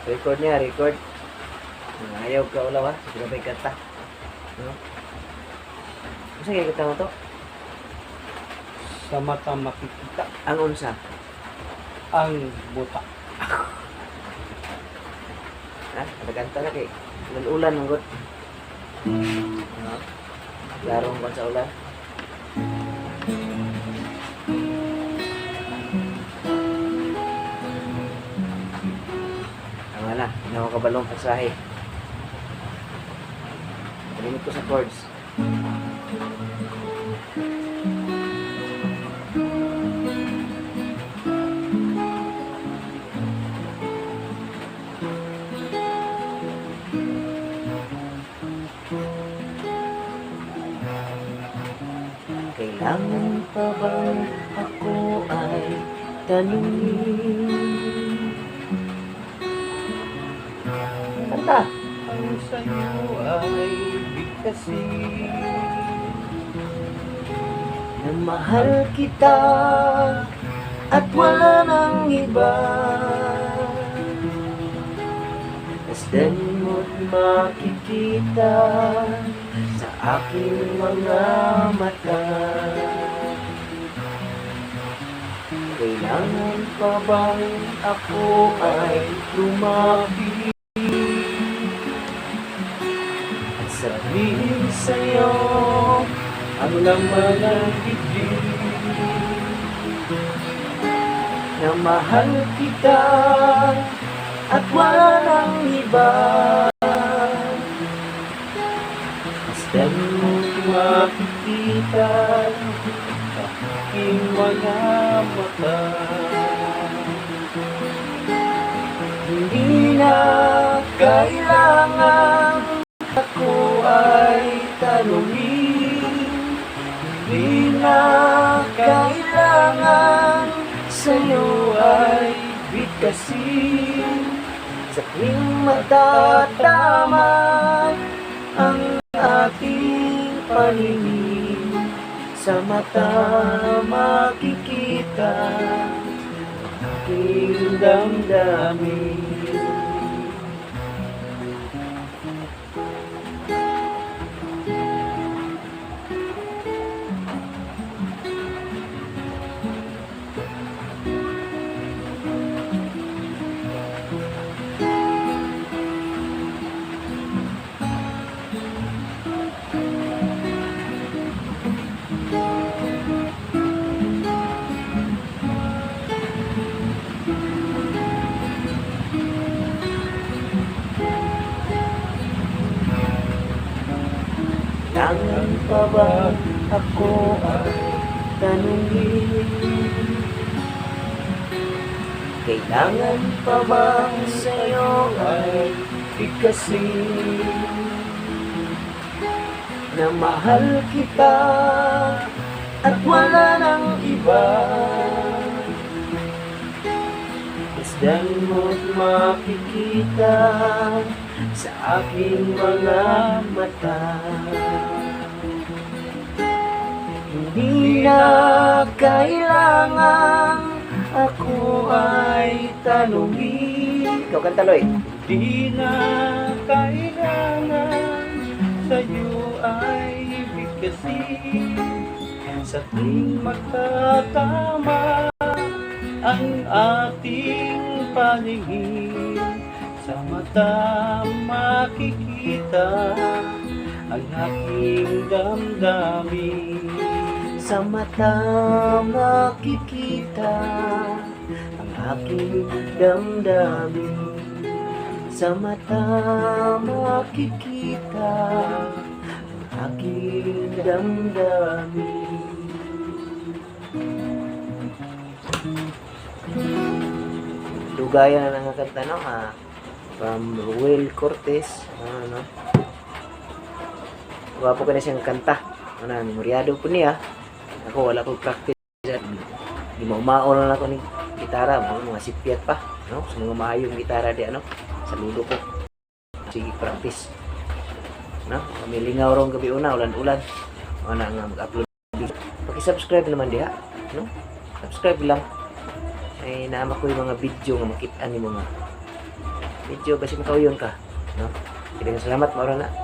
Record niya, record. Ayaw ka ulaw ha. Grabe kanta. No? Unsa kay kanta mo to? Sa mata makikita Ang unsa? ang buta. Ha? Nagkanta na kay ulan-ulan man gud. No? Larong kon sa ulan. Tama na, hindi ako kabalong pasahe. Kalimut ko sa chords. Kailangan pa bang ako ay tanungin? Kanta! Ang sa'yo ay bigkasin. Na mahal kita at wala nang iba. Masdan mo't makikita sa aking mga mata. Kailangan pa bang ako ay lumapit at sabihin sa'yo Ang laman ng dibdib. Na mahal kita at wala nang iba? Masdan mo't makikita Sa aking mga mata. Hindi na kailangan ako ay tanungin. Hindi na kailangan sa'yo ay bigkasin. Sa tuwing matatama ang ating paningin, sa mata makikita aking damdamin. Kailangan pa ba ako ay tanungin? Kailangan pa bang sa'yo ay bigkasin na mahal kita at wala nang iba? Masdan mo't makikita sa aking mga mata. Hindi na kailangan ako ay tanungin. Ikaw kanta, Loy. Di na kailangan sa'yo ay bigkasin. Sa tuwing magtatama ang ating paningin, sa mata makikita ang aking damdamin. Sa mata makikita ang aking damdamin. Sa mata makikita ang aking damdamin. Dugayan na nga kanta, no? Ah, from Ruel Cortez. Ano, no? Gwapo ka na siyang kanta. Ano, memoryado po niya. Ako, wala ko practice. Di maumaon lang ako ni gitara. Mga sipyat pa. No? Sa mga maayong gitara di, ano? Saludo ko. Sige, practice. No? Kami lingaw rong gabi una, ulan-ulan. Ano nga mag-upload. Paki-subscribe naman diha, no? Subscribe lang. Ay naama ko yung mga video nga makita ni mga Medyo basi makauyon ka, no? Daghang salamat, mao ra na.